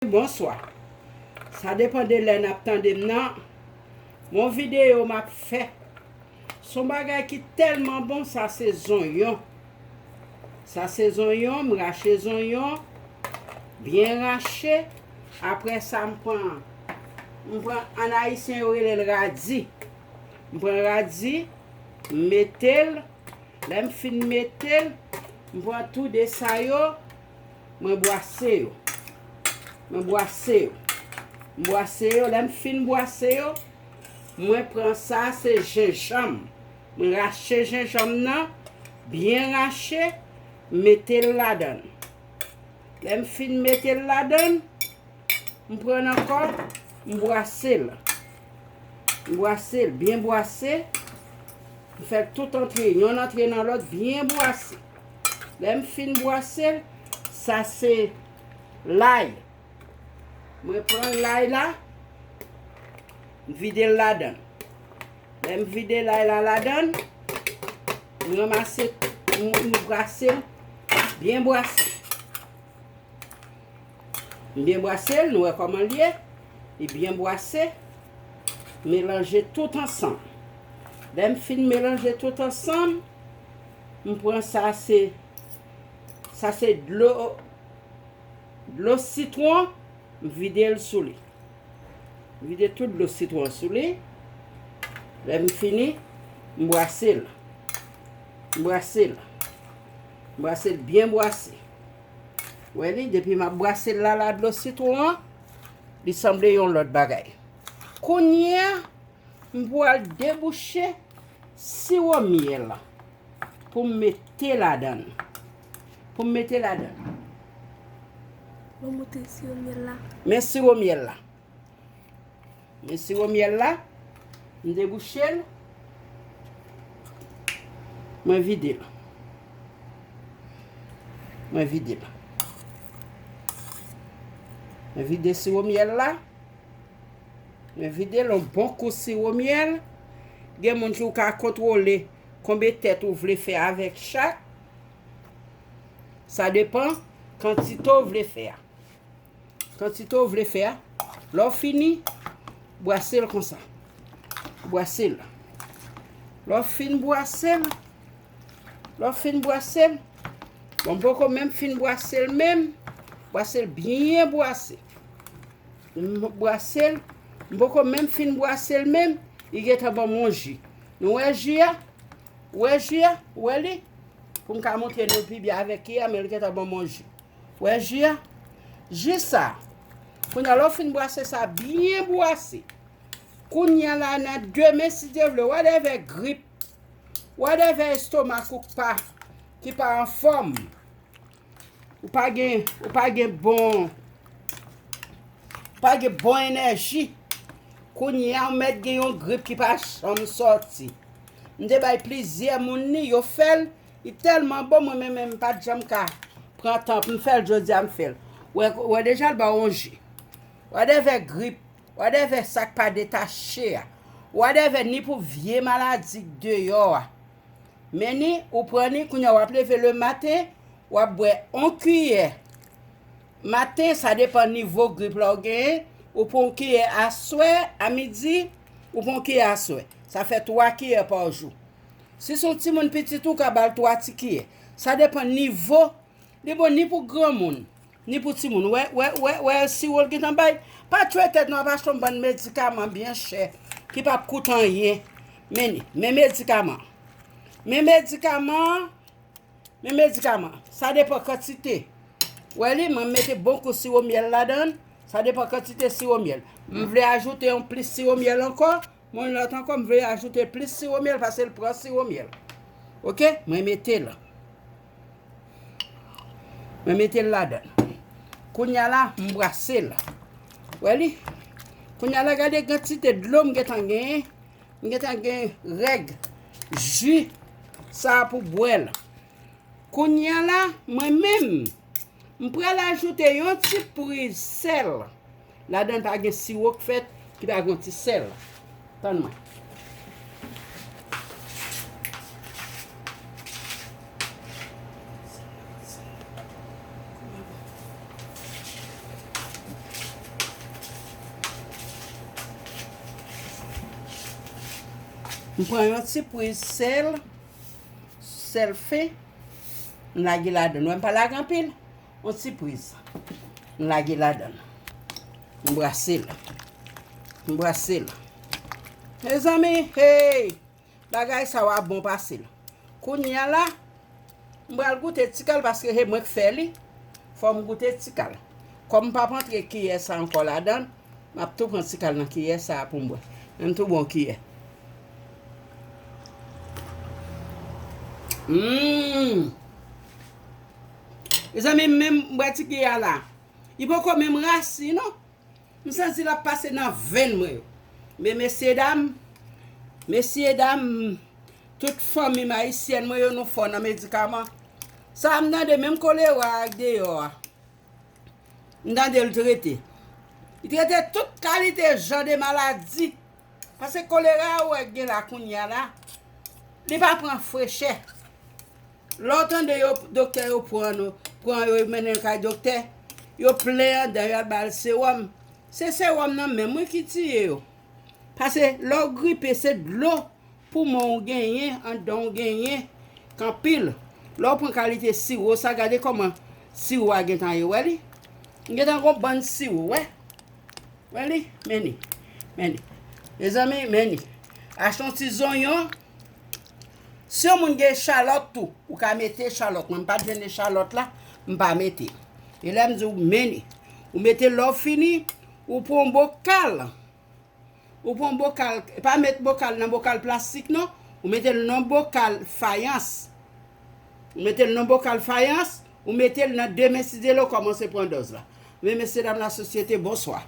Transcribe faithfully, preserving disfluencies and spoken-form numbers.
Bonswa. Sa depann de lè n ap tande m nan. Yon videyo m ap fè. Se yon bagay ki tèlman bon, sa se zonyon. Sa se zonyon, m rache zonyon, byen rache. Apre sa, m pran, m pran, an ayisyen yo rele l radi. M pran radi, m mete l. Lè m fin mete l, m pran tou de sa yo, mwen bwase yo. Mwen bwase yo. M bwase yo, lè m fin bwase yo, mwen pran sa, se jenjanm. Mwen rache jenjanm nan, byen rache, m mete l ladan l. Lè m fin mete l ladan l, m pran l ankò, m bwase l. M bwase l, byen bwase. M fè l tout antre, yonn antre nan lòt, byen bwase. Lè m fin bwase l, sa se lay. Mwen pran lay la, m vide l ladan l. Lè m vide lay la ladan l, m ranmase, m, m bwase l, byen bwase. M byen bwase l, nou wè kòman l ye. Li byen bwase. Melanje tout ansanm. Lè m fin melanje tout ansanm, m pran sa se, sa se dlo, dlo sitwon, m vide l sou li. M vide tout dlo sitwon sou li. Lè m fini, m bwase l. M bwase l. M bwase l byen bwase. Wè li, depi m ap bwase l la, la dlo sitwon an, li sanble yon lòt bagay. Kounye a, m pral debouche siwo myèl la pou m mete ladan l. Pou m mete ladan l. Bon, montre siwo myèl la. Men siwo myèl la. Men siwo myèl la, m debouche l, mwen vide l. Mwen vide l. Mwen vide siwo myèl la. Mwen vide l, yon bon kou siwo myèl. Gen moun ki ou ka kontwole konbyen tèt ou vle fè avèk chak. Sa depann kantite ou vle fè a. Kantite ou vle fè a. Lè w fini, bwase l konsa. Bwase l. Lè w fin bwase l, lè w fin bwase l, bon, m poko menm fin bwase l menm. Bwase l byen bwase. M bwase l, m poko menm fin bwase l menm, li gentan ban m yon ji. Nou wè ji a? Ou wè ji a? Ou wè li? Pou m ka montre nou pi byen avèk ki a, men li gentan ban m yon ji. Wè ji a? Ji sa. Kounye a, lè w fin bwase sa byen bwase. Kounye a la, nan demen, si Dye vle, whatever grip, whatever estomak ou pa, ki pa anfòm, ou pa gen, ou pa gen bon, ou pa gen bon enèji. Kounye a, ou mèt gen yon grip ki pa janm sòti. M te bay plizyè moun li, yo fè l, li tèlman bon, mwen menm, menm, m pa t janm ka pran tan pou m fè l, jodi a m fè l. Wè, wè deja l ba w yon ji. Whatever grip, whatever sa k pa detache a, whatever ni pou vye maladi k deyò a. Men ni, ou pran ni, kounye a w ap leve lematen, w ap bwè yon kiyè. Maten, sa depann nivo grip la w genyen, ou pran yon kiyè aswè, a midi, ou pran yon kiyè aswè. Sa fè twa kiyè pa jou. Si se yon timoun pitit, ou ka ba l twa ti kiyè. Sa depann nivo, li bon ni pou granmoun, ni pou timoun. Wè, wè, wè, wè, siwo l gentan bay. Pa tchwe tèt nou ap achte yon bann medikaman byen chè, ki p ap koute anyen. Men ni, men medikaman. Men medikaman, men medikaman. Sa depann kantite. Wè li, mwen mete bon kou siwo myèl ladan l. Sa depann kantite siwo myèl. M vle ajoute yon plis siwo myèl ankò. Mwen lòt ankò, m vle ajoute plis siwo myèl, paske l pran siwo myèl. Oke? Mwen mete l. Mwen mete l ladan l. Kounye a la, m bwase l. Wè li? Kounye a la, gade kantite dlo m gentan genyen. M gentan gen règ, ji, sa a pou bwè l. Kounye a la, mwen menm, m pral ajoute yon ti priz sèl. Ladan l pa gen siwo k fèt ki pa gen yon ti sèl. Tann mwen. M pran yon ti priz sèl, sèl fen, m lage ladan l. Wè m pa lage anpil, yon ti priz. M lage ladan l. M brase l. M brase l. Mezanmi, hey! Bagay sa w ap bon pase l. Kounye a la, m pral goute ti kal paske se mwen k fè li. Fò m goute ti kal. Kòm m p ap antre kiyè sa ankò ladan l, m ap tou pran ti kal nan kiyè sa a pou m bwè. Men m tou bon kiyè. Hum! Mezanmi, m menm m bwè ti kiyè a la. Li poko menm rasi non. M santi l ap pase nan venn mwen yo. Men mesyedam, mesyedam, tout fanmi m ayisyèn mwen yo, nou fò nan medikaman. Sa a m tande menm kolera a k deyò a. M tande l trete. Li trete tout kalite jan de maladi. Paske kolera a ou wè k gen la kounye a la, li pa pran frechè. Lè w tande yo, doktè yo pran nou, pran yo, yo mennen l kay doktè, yo plen andan, yo al ba l sewòm. Se sewòm nan menm wi ki tiye yo. Paske lè w gripe, se dlo poumon w genyen, andan w genyen, k anpil. Lè w pran kalite siwo sa, gade kòman siwo a gentan ye, wè li? M gentan gon bann siwo, wè. Wè li? Men li. Men li. Mezanmi, men li. Achte yon ti zonyon. Si yon moun gen echalòt tou, ou ka mete echalòt. Mwen, m pa t jwenn echalòt la, m pa mete. E lè m di w men li. Ou mete lè w fini, ou pran yon bokal. Ou pran yon bokal, pa met bokal nan bokal plastik non. Ou mete l nan bokal fayans. Ou mete l nan bokal fayans, ou mete l nan de men si Dye vle, ou kòmanse pran dòz la. Men mesyedam lasosyete, bonswa.